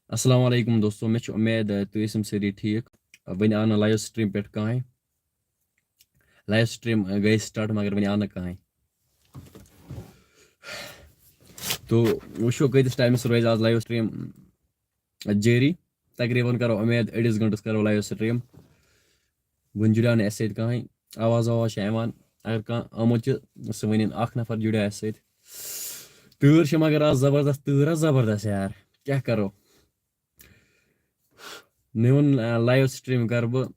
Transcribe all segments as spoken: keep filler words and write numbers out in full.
السلام علیکم دوستو، مےٚ چھِ اُمید، اَ، تُہۍ ٲسِو سٲری ٹھیٖک۔ اَ، وۄنۍ آو نہٕ live stream پٮ۪ٹھ کٕہٕنۍ۔ Live stream، اَ، گٔے start، مگر وۄنۍ آو نہٕ کٕہٕنۍ۔ تو وٕچھو کۭتِس timeس روزِ آز live stream، اَ، جٲری۔ تقریباً کرو اُمید أڑِس گٲنٛٹَس کرو live stream۔ وۄنۍ جُڑیو نہٕ اَسہِ سۭتۍ کٕہٕنۍ۔ آواز واواز چھِ یِوان۔ اگر کانٛہہ آمُت چھُ، سُہ ؤنِن، اَکھ نفر جُڑیو اَسہِ سۭتۍ۔ تۭر چھِ مگر آز زبردست، تۭر حظ زبردست یار۔ کیٛاہ کرو؟ مےٚ ووٚن، آ، live stream کرٕ بہٕ۔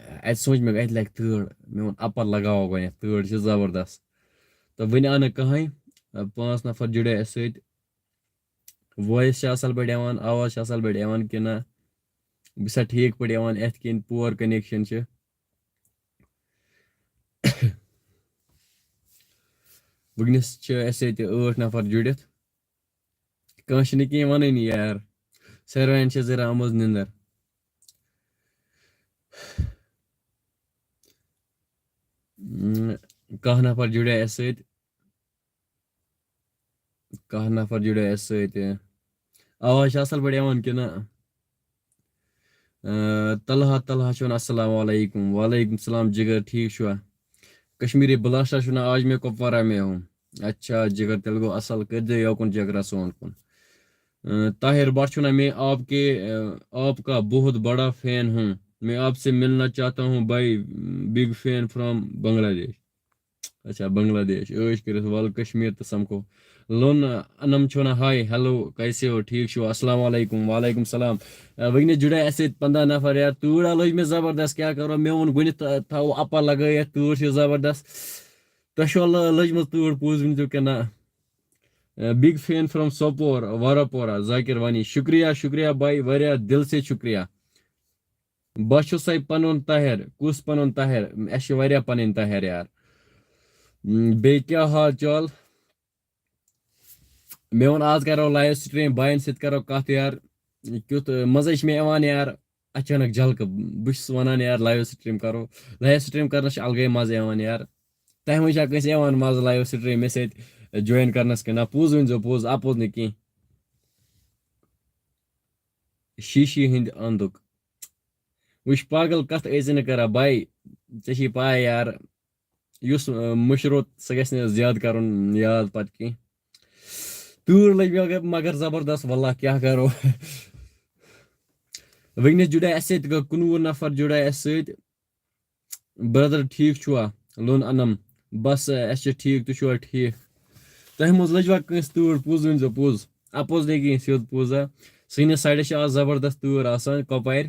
اَتہِ سوٗنٛچ مےٚ، اَتہِ لگہِ تۭر۔ مےٚ ووٚن، اَپَر لگاوو گۄڈٕنٮ۪تھ، تۭر چھِ زبردست۔ تہٕ وٕنہِ آو نہٕ کٕہٕنۍ۔ آ، پانٛژھ نفر جُڑے اَسہِ سۭتۍ۔ Voice چھِ اَصٕل پٲٹھۍ یِوان، آواز چھِ اَصٕل پٲٹھۍ یِوان کِنہٕ نہ؟ بہٕ چھُسا ٹھیٖک پٲٹھۍ یِوان، یِتھ کٔنۍ poor connection چھِ؟ وٕنکیٚنَس چھِ اَسہِ ییٚتہِ ٲٹھ نفر جُڑِتھ۔ کٲنٛسہِ چھِنہٕ کینٛہہ وَنٲنی یار۔ ساروِیَن چھِ زٕ رامٕژ نِندٕر۔ اۭں، کاہ نفر جُڑے اَسہِ سۭتۍ۔ کاہ نفر جُڑے اَسہِ سۭتۍ۔ آواز چھِ اَصٕل پٲٹھۍ یِوان کِنہٕ نہ؟ اۭں، طلحہ، طلحہ چھُ وَنان، السلام علیکم۔ وعلیکم السلام جگر، ٹھیٖک چھُوا؟ کشمیری بلاسٹر چھُ وَنان، آج میں کپوارہ میں ہوں۔ اچھا جگر، تیٚلہِ گوٚو اَصٕل، کٔرۍزیو یوکُن جگرا سون کُن۔ اۭں، طاہر بٹ چھُ وَنان، میں آپ کے، اۭں، آپ کا بہت بڑا فین ہوں، میں آپ سے ملنا چاہتا ہوں بھائی، big fan from بنگلہ دیش۔ اچھا، بنگلہ دیش۔ عٲش کٔرِتھ وَل کشمیٖر تہٕ سَمکھو۔ لون انم چھُ وَنان، ہاے، ہیلو، کیسے ہو؟ ٹھیٖک چھِو؟ السلام علیکم۔ وعلیکم السلام۔ آ، وٕنکیٚنَس جُڑے اَسہِ سۭتۍ پنٛداہ نفر یار۔ تۭر آ لٔج مےٚ زبردست، کیٛاہ کَرو؟ مےٚ ووٚن گۄڈٕنٮ۪تھ، آ، تھاوو اَپَر لَگٲیِتھ، تۭر چھِ زبردست۔ تۄہہِ چھُوا لٔ-، لٔجمٕژ تۭر پوٚز؟ ؤنۍزیو کِنہٕ نہ؟ آ، big fan from سوپور، وارا پورہ، ذاکر وانی۔ شُکریہ، شُکریہ بھائی، واریاہ دِل سے شُکریہ۔ بہٕ چھُسَے پَنُن طاہر۔ کُس پَنُن طاہر؟ اَسہِ چھِ واریاہ پَنٕنۍ طاہر یار۔ م، بیٚیہِ کیٛاہ حال چال؟ مےٚ ووٚن آز کَرو live stream، بایَن سۭتۍ کَرو کَتھ یار۔ کیُتھ، ٲ، مَزَے چھِ مےٚ یِوان یار، اچانک جلکہٕ۔ بہٕ چھُس وَنان یار live stream کَرو۔ Live stream کَرنَس چھِ الگٕے مَزٕ یِوان یار۔ تۄہہِ منٛز چھا کٲنٛسہِ یِوان مَزٕ live stream مےٚ سۭتۍ join کَرنَس کِنہٕ نہ؟ پوٚز ؤنۍزیو، پوٚز، اَپوٚز نہٕ کینٛہہ۔ شیٖشی ہِنٛدِ اَندُک۔ وٕچھ پاگل، کَتھ ٲسۍ نہٕ کَران بھاے، ژےٚ چھے پَے یار، یُس، آ، مٔشروت، سُہ گژھِ نہٕ زیادٕ کَرُن یاد پَتہٕ کینٛہہ۔ تۭر لٔج مےٚ مگر، مگر زبردست، واللہ کیٛاہ کَرو۔ وٕنکیٚنَس جُڑے اَسہِ سۭتۍ، گوٚو کُنوُہ نفر جُڑے اَسہِ سۭتۍ۔ Brother، ٹھیٖک چھُوا؟ لون انم۔ بس، اَسہِ چھِ ٹھیٖک، تُہۍ چھِوا ٹھیٖک؟ تۄہہِ منٛز لٔجوا کٲنٛسہِ تۭر؟ پوٚز ؤنۍزیو، پوٚز۔ اَپوٚز نہٕ کینٛہہ، سیوٚد پوٚز ہا۔ سٲنِس سایڈَس چھِ آز زبردست تۭر آسان، کۄپوارِ۔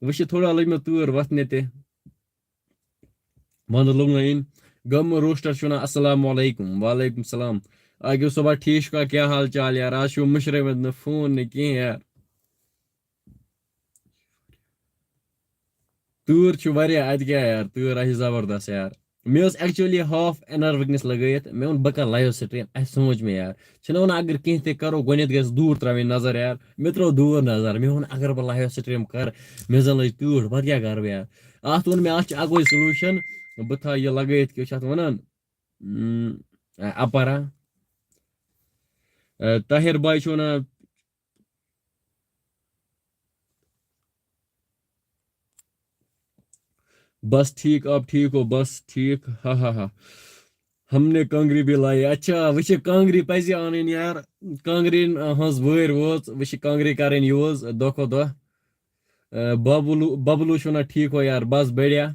وۄنۍ چھِ تھوڑا لٔج مےٚ تۭر وَتھنہِ تہِ۔ وَنٛدٕ لوٚگ نہ یِنۍ۔ گامہٕ روسٹر چھُ وَنان، السلام علیکم۔ وعلیکم السلام۔ عاقب صٲبا، ٹھیٖک چھُکھا؟ کیٛاہ حال چال یار؟ آز چھُو مٔشرٲومٕتۍ، نہٕ فون نہٕ کینٛہہ یار۔ تۭر چھِ واریاہ، اَتہِ کیٛاہ یار، تۭر آسہِ زبردست یار۔ مےٚ ٲس actually half inner وٕنکیٚنَس لَگٲیِتھ، مےٚ ووٚن بہٕ کَرٕ live stream، اَسہِ سوٗنٛچ مےٚ یار۔ چھِنہ وَنان اگر کینٛہہ تہِ کَرو، گۄڈٕنٮ۪تھ گژھِ دوٗر ترٛاوٕنۍ نظر یار۔ مےٚ ترٛٲو دوٗر نظر، مےٚ ووٚن اگر بہٕ live stream کَرٕ، مےٚ زَن لٔج تۭر، پَتہٕ کیٛاہ کَرٕ بہٕ یار؟ اَتھ ووٚن مےٚ، اَتھ چھِ اَکوے solution، بہٕ تھاوٕ یہِ لَگٲیِتھ، کیٛاہ چھِ اَتھ وَنان؟ اۭں، اَپَرا۔ اَ، طاہر بھائی چھُ وَنان، بس ٹھیٖک، آپ ٹھیٖک ہو؟ بس ٹھیٖک، ہا ہا ہا۔ ہم نے کانٛگرِ بھی لائی۔ اچھا، وۄنۍ چھِ کانٛگرِ پَزِ اَنٕنۍ یار، کانٛگرٮ۪ن ہٕنٛز وٲرۍ وٲژ، وۄنۍ چھِ کانٛگرِ کَرٕنۍ use دۄہ کھۄتہٕ دۄہ۔ اَ، ببلو، ببلو چھُ وَنان، ٹھیٖک ہو یار، بس بڑھیا۔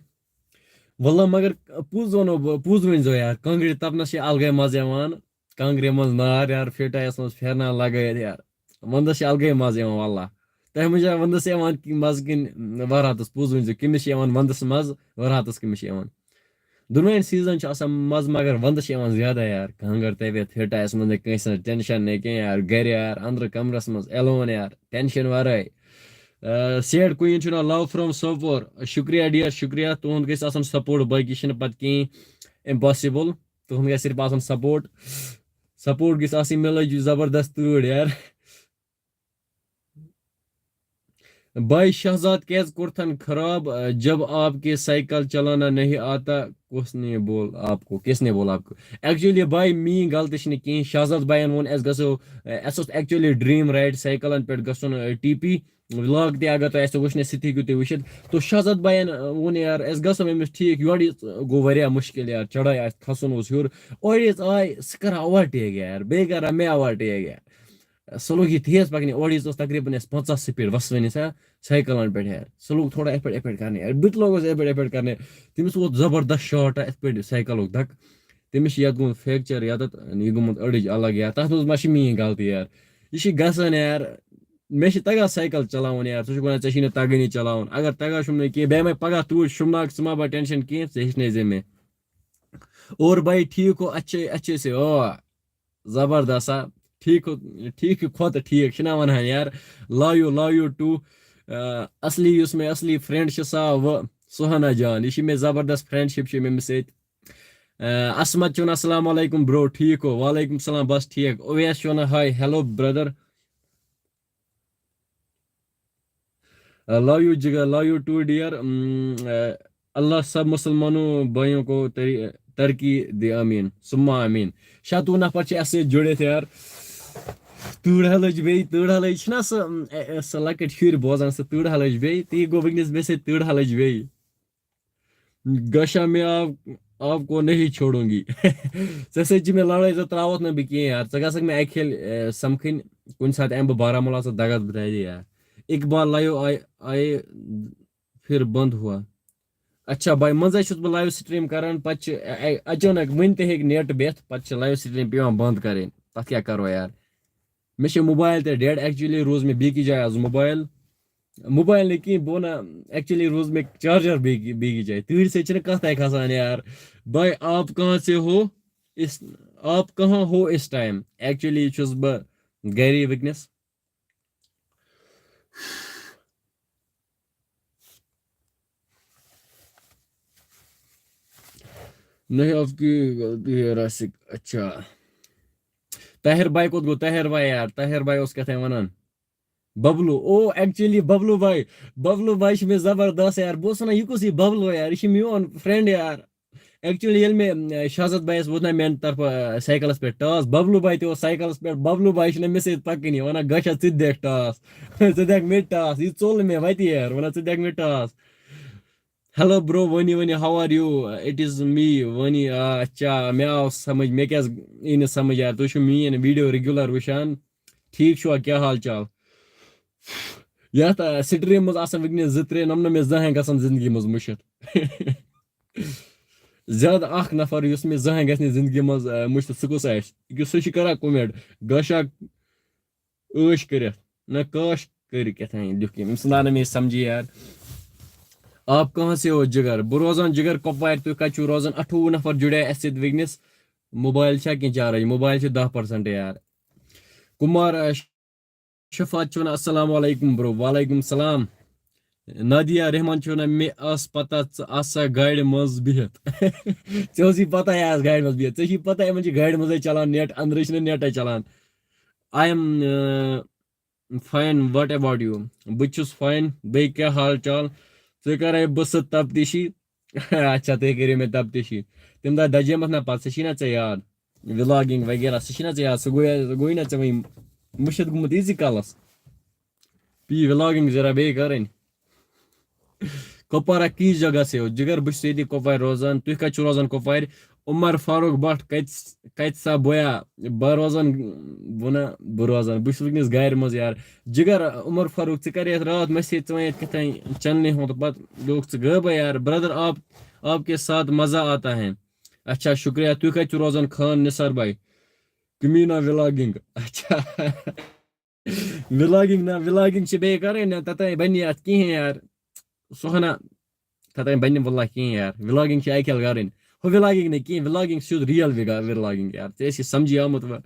واللہ مگر پوٚز وَنو بہٕ، پوٚز ؤنۍزیو یار، کانٛگرِ تَپنَس چھِ الگٕے مَزٕ یِوان۔ کانٛگرِ منٛز نار یار، فِٹایَس منٛز پھیرنہ لَگٲیِتھ یار، وَنٛدَس چھِ الگٕے مَزٕ یِوان واللہ۔ تۄہہِ منٛز چھا وَنٛدَس یِوان مَزٕ کِنہٕ وَراتَس؟ پوٚز ؤنۍزیو، کٔمِس چھِ یِوان وَنٛدَس مَزٕ، وَراتَس کٔمِس چھِ یِوان؟ دۄنوَے season چھِ آسان مَزٕ، مگر وَنٛدَس چھِ یِوان زیادَے یار۔ کانٛگٕر تَپِتھ، فِٹایَس منٛز نہٕ کٲنٛسہِ ہٕنٛز tension نہٕ کینٛہہ یار، گَرِ یار، أنٛدرٕ کَمرَس منٛز alone یار، tension وَرٲے۔ آ، Sad Queen چھُ ناو، love from سوپور۔ شُکریہ dear، شُکریہ۔ تُہُنٛد گژھِ آسُن support، باقٕے چھِنہٕ پَتہٕ کِہیٖنۍ impossible۔ تُہُنٛد گژھِ صرف آسُن support۔ Support گژھِ آسٕنۍ، مےٚ لٔج زبردست تۭر یار۔ بھائی شہزاد کیٛازِ کوٚرتھن خراب، جب آپ کے سائیکل چلانا نہیں آتا، کس نے بول آپ کو، کس نے بول آپ کو؟ ایکچولی بھائی میٛٲنۍ غلطی چھنہٕ کِہیٖنۍ، شہزاد بھاین ووٚن اَسہِ گژھو، اَسہِ اوس ایکچولی ڈرٛیٖم رایڈ سایکلن پٮ۪ٹھ گژھُن ٹی پی ولاگ تہِ، اگر تۄہہِ اَسہِ وٕچھ نہٕ سُہ تہِ ہیٚکِو تُہۍ وٕچھِتھ۔ تو شہزاد بھاین ووٚن یار اَسہِ گژھو أمِس ٹھیٖک، یورٕ یہِ گوٚو واریاہ مُشکِل یار، چڑٲے آسہِ کھسُن اوس ہیوٚر، اورٕ یہِ آے سُہ کَران اوٚورٹیک یار، بیٚیہِ کَران مےٚ اوٚورٹیک یار۔ سُہ لوٚگ یہِ تیز پَکنہِ، اورٕ ییٖژ ٲس تقریٖباً اَسہِ پنٛژاہ سپیٖڈ وَسوٕنۍ سا سایکلَن پٮ۪ٹھ یار۔ سُہ لوٚگ تھوڑا یِتھ پٲٹھۍ یِتھ پٲٹھۍ کَرنہِ یار، بہٕ تہِ لوگُس یِتھ پٲٹھۍ یِتھ پٲٹھۍ کَرنہِ۔ تٔمِس ووت زبردست شاٹ اَتھ پٮ۪ٹھ سایکلُک دَکہٕ۔ تٔمِس چھِ یَتھ گوٚمُت فریکچر یَتَتھ، یہِ گوٚمُت أڈٕج الگ یار۔ تَتھ منٛز ما چھِ میٛٲنۍ غلطی یار؟ یہِ چھِ گژھان یار، مےٚ چھِ تَگان سایکل چلاوُن یار۔ ژٕ چھُکھ وَنان ژےٚ چھی نہٕ تَگٲنی چلاوُن۔ اگر تَگان چھُم نہٕ کینٛہہ، بیٚیہِ مَے پَگاہ توٗرۍ شوٗناک، ژٕ مہ بَر ٹٮ۪نشَن کینٛہہ، ژٕ ہیٚچھنٲے زِ مےٚ۔ اور بھائی ٹھیک ہو، اچھے اچھے سے ہو۔ زبردست ہا۔ ٹھیک ہو، ٹھیک ہی کھۄتہٕ ٹھیک چھِنہ وَنان یار۔ Love you, love you too. آ، اصلی یُس مےٚ اصلی فرینڈ چھِ سۄ وٕ سُہانا جان، یہِ چھِ مےٚ زبردست فرینڈشپ چھِ مےٚ أمِس سۭتۍ۔ آ، عصمت چھُ وَنان السلام علیکم برو، ٹھیک ہو؟ وعلیکم السلام، بس ٹھیک۔ اویس چھُ وَنان hi, hello brother. Love you جگر, love you too dear. اللہ سب مسلمانوں بھائیوں کو تری- ترقی دے, آمین ثم آمین. شَتوُہ نفر چھِ اَسہِ سۭتۍ جُڑِتھ یار. تۭر ہلٕچ بیٚیہِ، تۭر ہلٕچ چھِنہ سُہ، اے، اے، سُہ لۄکٕٹۍ شُرۍ بوزان سُہ تۭر ہلٕچ بیٚیہِ، تی گوٚو وٕنکیٚنَس مےٚ سۭتۍ تۭر ہلٕچ بیٚیہِ. گشا میں آپ آپ کو نہیں چھوڑوں گی. ژےٚ سۭتۍ چھِ مےٚ لڑٲے، ژٕ تراوتھ نہٕ بہٕ کینٛہہ یار. ژٕ گژھکھ مےٚ اَکہِ کھیلہِ، اے، سمکھٕنۍ، کُنہِ ساتہٕ یِمہٕ بہٕ بارہمولہ، ژٕ دگس بہٕ تَتہِ یار. اقبال لایو آیے آیے پھر بند ہوا. اچھا بھائی، منٛزے چھُس بہٕ لایو سٹریم کران، پتہٕ چھِ اے-، اے-، اچانک وٕنہِ تہِ ہیٚکہِ نیٹ بِہِتھ، پتہٕ چھِ لایو سٹریم پیوان بند کرٕنۍ. تتھ کیٛاہ کرو یار؟ مےٚ چھِ موبایل تہِ ڈیڈ، ایکچولی روٗز مےٚ بیٚیہِ کِس جایہِ آز موبایل۔ موبایل نہٕ کینٛہہ، بہٕ وَنہٕ، ایکچولی روٗز مےٚ چارجر بیٚیہِ کہِ-، بیٚیہِ کِس جایہِ۔ تۭرِ سۭتۍ چھِنہٕ کَتھَے کھَسان یار۔ بھائی، آپ کہاں سے ہو؟ اس، آپ کہاں ہو اس ٹائم؟ ایکچولی چھُس بہٕ گَرے وٕنکیٚنَس۔ نہیں، آپ کی غلطی ہے راسک۔ اچھا۔ طاہر بھائی کوٚت گوٚو؟ طاہر بھائی یار، طاہر بھائی اوس کیٛاہ تام وَنان۔ ببلو، او، ایکچولی ببلو بھائی، ببلو بھائی چھُ مےٚ زبردست یار۔ بہٕ اوسُس وَنان، یہِ کُس یہِ ببلو یار؟ یہِ چھُ میون فرینڈ یار۔ ایکچولی ییٚلہِ مےٚ، اے، شہزاد بھایَس ووت نہ میانہِ طرفہٕ، اے، سایکلَس پٮ۪ٹھ ٹاس، ببلو بھائی تہِ اوس سایکلَس پٮ۪ٹھ۔ ببلو بھائی چھُنہ مےٚ سۭتۍ پَکٲنی، وَنان، "گۄشہ، ژٕ تہِ دِکھ ٹاس۔" ژٕ دِکھ مےٚ تہِ ٹاس۔ یہِ ژوٚل نہٕ مےٚ وَتہِ یار، وَنان، "ژٕ دِکھ مےٚ ٹاس۔" Hello bro, ؤنِو ؤنِو، how are you? It is me, ؤنِو۔ آ، اچھا، مےٚ آو سمجھ، مےٚ کیٛازِ یی نہٕ سمجھ یار؟ تُہۍ چھِو میٛٲنۍ ویٖڈیو ریگیولر وٕچھان۔ ٹھیٖک چھُوا؟ کیٛاہ حال چال؟ یَتھ، آ، سٹریٖم منٛز آسان وٕنکیٚنَس زٕ ترٛےٚ، یِم نہٕ مےٚ زٕہٕنۍ گژھن زندگی منٛز مٔشِتھ۔ زیادٕ اکھ نفر یُس مےٚ زٕہٕنۍ گژھِ نہٕ زندگی منٛز، آ، مٔشِتھ، سُہ کُس آسہِ؟ یُس سُہ چھُ کران کومینٹ، گاشا عٲش کٔرِتھ۔ نہ، کاش کٔرِتھ کیٛاہ تام لیوٚکھ أمۍ۔ أمۍ سُنٛد آو نہٕ مےٚ سمجھی یار۔ آپ کہاں سے ہو جگر؟ بہٕ روزان جگر کۄپوارِ، تُہۍ کَتہِ چھِو روزان؟ اَٹھووُہ نفر جُڑے اَسہِ سۭتۍ وٕنکیٚنَس۔ موبایل چھا کینٛہہ چارج؟ موبایل چھِ دَہ پٔرسَنٛٹ یار۔ کُمار، اَ، شفاعت چھُ وَنان، "السلام علیکم bro۔" وعلیکم السلام۔ نادیہ رحمان چھُ وَنان، "مےٚ ٲس پَتہ ژٕ آسکھ گاڑِ منٛز بِہِتھ۔" ژےٚ اوسُے پَتہ یہِ آسہِ گاڑِ منٛز بِہِتھ۔ ژےٚ چھُے پَتہ یِمَن چھِ گاڑِ منٛزٕے چَلان نیٹ، أنٛدرٕ چھِنہٕ نیٹَے چَلان۔ I am, uh, fine, what about you? بہٕ چھُس fine۔ بیٚیہِ کیٛاہ حال چال؟ ژٕ کَرَے بہٕ سُہ تَپتِشی۔ اچھا، تُہۍ کٔرِو مےٚ تَپتِشی۔ تَمہِ دۄہ دَجیمَتھ نہ پَتہٕ، سُہ چھی نہ ژےٚ یاد؟ وِلاگِنٛگ وغیرہ، سُہ چھی نہ ژےٚ یاد؟ سُہ گوٚو، سُہ گوٚوٕے نہ ژےٚ وۄنۍ مٔشِتھ گوٚمُت ییٖتِس کالَس۔ پی وِلاگِنٛگ ذرا بیٚیہِ کَرٕنۍ۔ کۄپوارہ کِس جگہ سے ہو؟ جگر، بہٕ چھُس ییٚتی کۄپوارِ روزان۔ تُہۍ کَتہِ چھِو روزان کۄپوارِ؟ عمر فاروق بٹ، کَتہِ، کَتہِ سا بویا؟ بہٕ روزان، بہٕ نہ، بہٕ روزان، بہٕ چھُس وٕنکیٚنَس گَرِ منٛز یار۔ جگر، عمر فاروق، ژٕ کَرے یَتھ راتھ مےٚ سۭتۍ، ژٕ وَنہِ یَتھ کِتھ کٔنۍ چَنلہِ ہُنٛد پَتہٕ لوٚگ ژٕ غٲبٕے یار۔ برٛدر، آپ، آپ کے ساتھ مزہ آتا ہے۔ اچھا، شُکریہ۔ تُہۍ کَتہِ چھِو روزان؟ خان نثار بھائی۔ کمیٖنا وِلاگِنٛگ۔ اچھا۔ وِلاگِنٛگ نہ، وِلاگِنٛگ چھِ بیٚیہِ کَرٕنۍ نہ، تَتھ بَنہِ اَتھ کِہیٖنۍ یار۔ سُہ ہنا، تَتھ بَنہِ نہٕ واللہ کِہیٖنۍ یار۔ وِلاگِنٛگ چھِ اَکہِ حال کَرٕنۍ۔ ہُہ وِلاگِنٛگ نہٕ کِہیٖنۍ، وِلاگِنٛگ چھِ سیوٚد ریل وِگا-، وِلاگِنٛگ یار۔ ژےٚ ٲسی سَمجھی آمُت وۄنۍ۔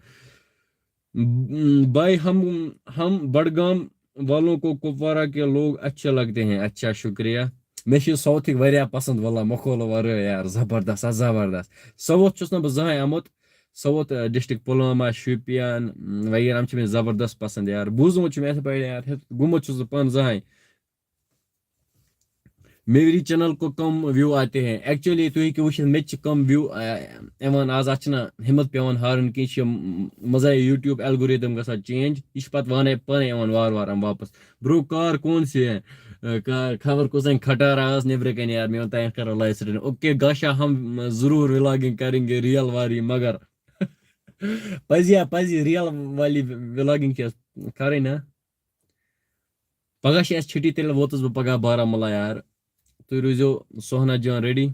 م، بھائی ہم، ہم بڈگام والوں کو کپوارہ کے لوگ اچھے لگتے ہیں۔ اچھا، شُکریہ۔ مےٚ چھِ ساوتھٕکۍ واریاہ پَسنٛد واللہ، مۄکھولہٕ وَرٲے یار، زبردست ہا، زبردست۔ ساوُتھ چھُس نہٕ بہٕ زٕہٕنۍ آمُت۔ ساوُتھ، آ، ڈسٹرکٹ پُلوامہ، شوپیان، م، وغیرہ، یِم چھِ مےٚ زبردست پَسنٛد یار۔ بوٗزمُت چھُ مےٚ یِتھَے پٲٹھۍ یار، ہیوٚت-، گوٚمُت چھُس بہٕ پانہٕ زٕہٕنۍ۔ میری چینل کو کم ویو آتے ہیں؟ ایکچولی تُہۍ ہیٚکِو وٕچھِتھ، مےٚ تہِ چھِ کم ویو یِوان۔ آز اَتھ چھِنہٕ ہِمت پٮ۪وان ہارٕنۍ کینٛہہ، یہِ چھِ مزہ YouTube الگوریتم گژھان چینج۔ یہِ چھِ پتہٕ وانَے پانَے یِوان وارٕ وارٕ یِم واپس۔ برو، کار کون سی ہے؟ اے، کا-، خبر کُس زَن کھٹارا ٲس نیٚبرٕ کَنہِ یار، مےٚ ووٚن تۄہہِ کرو لایِو سٹریٖم۔ اوکے گاشا، ہم ضرور ولاگنگ کریں گے ریئل والی، مگر پزی ہا، پزی ریئل والی ولاگنگ چھِ اَسہِ کرٕنۍ نا۔ پگاہ چھِ اَسہِ چھُٹی، تیٚلہِ ووتُس بہٕ پگاہ بارہمولہ یار۔ تُہۍ روٗزِو سوہنا جان ریڈی۔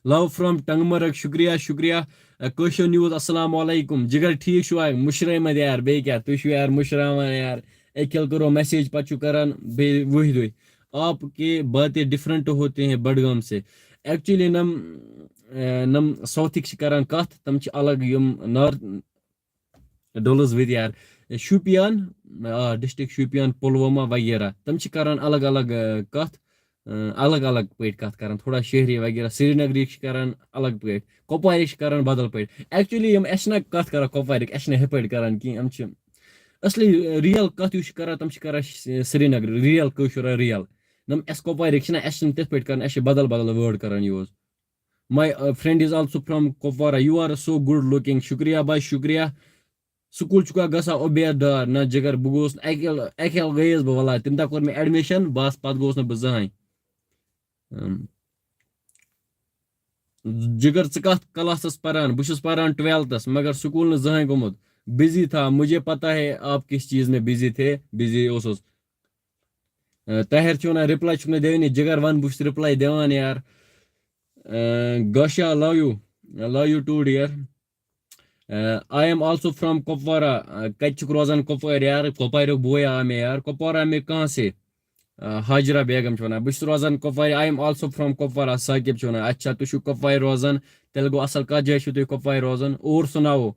Love from ٹنگمرگ، شُکریہ، شُکریہ۔ اے، کٲشِر نیوز، السلام علیکم۔ جگر ٹھیٖک چھُوا؟ مُشرٲومٕتۍ یار، بیٚیہِ کیٛاہ؟ تُہۍ چھِو یار مُشراوان یار۔ اَکہِ کھیل کٔرو میسیج، پتہٕ چھِو کران بیٚیہِ وُہہِ دۄہہِ۔ آپ کے باتیں ڈفرنٹ ہوتے ہیں بڈگام سے۔ ایکچولی نم، اے، نم ساؤتھٕکۍ چھِ کران کتھ، تِم چھِ الگ، یِم نارتھ ڈولز وِتھ یار، شوپیان، آ، ڈسٹرکٹ شوپیان، پلوامہ وغیرہ، تِم چھِ کران الگ الگ، آ، کتھ، آ، الگ الگ پٲٹھۍ کتھ کران، تھوڑا شہری وغیرہ، سرینگرٕکۍ چھِ کران الگ پٲٹھۍ، کۄپوارٕکۍ چھِ کران بدل پٲٹھۍ۔ ایکچولی یِم اَسہِ چھِنہ کتھ کران کۄپوارٕکۍ، اَسہِ چھِنہ ہِتھ پٲٹھۍ کران کینٛہہ، یِم چھِ اصلی ریئل کتھ یُس چھِ کران، تِم چھِ کران ش-، سرینگرٕ ریئل کٲشُر ریئل۔ یِم اَسہِ کۄپوارٕکۍ چھِنہ، اَسہِ چھِنہٕ تِتھ پٲٹھۍ کران، اَسہِ چھِ بدل بدل وٲڈ کران use. My uh, friend is also from Kopwara. You are so good looking. شُکریہ بھائی، شُکریہ۔ سکوٗل چھُکھا گژھان عبید ڈار؟ نہ جگر، بہٕ گوس نہٕ اَکہِ، اَکہِ گٔیَس بہٕ وَلہٕ، تَمہِ دۄہ کوٚر مےٚ ایڈمِشن، بَس، پَتہٕ گوس نہٕ بہٕ زٕہٕنۍ۔ اَم، جگر، ژٕ کَتھ کلاسَس پَران؟ بہٕ چھُس پَران ٹُویلتھَس، مگر سکوٗل نہٕ زٕہٕنۍ گوٚمُت۔ بزی تھا، مجھے پتا ہے آپ کس چیز میں بزی تھے، بزی اوسُس۔ اَ، طاہر چھُ وَنان، رِپلاے چھُکھ نہٕ دِوٲنی۔ جگر، وَن، بہٕ چھُس رِپلاے دِوان یار۔ اَ، گاشا، love you، love you too dear۔ A, I am also from Kupwara. اَ، کَتہِ چھُکھ روزان کۄپوارِ یار؟ کۄپواریُک بوے آ مےٚ یار۔ کۄپوارہ میں کہاں سے؟ اَ، حاجرہ بیگم چھِ وَنان، بہٕ چھُس روزان کۄپوارِ۔ I am also from Kupwara, Saqib چھُ وَنان۔ اچھا، تُہۍ چھِو کۄپوارِ روزان، تیٚلہِ گوٚو اَصٕل۔ کَتھ جایہِ چھِو تُہۍ کۄپوارِ روزان؟ اور سُناوو۔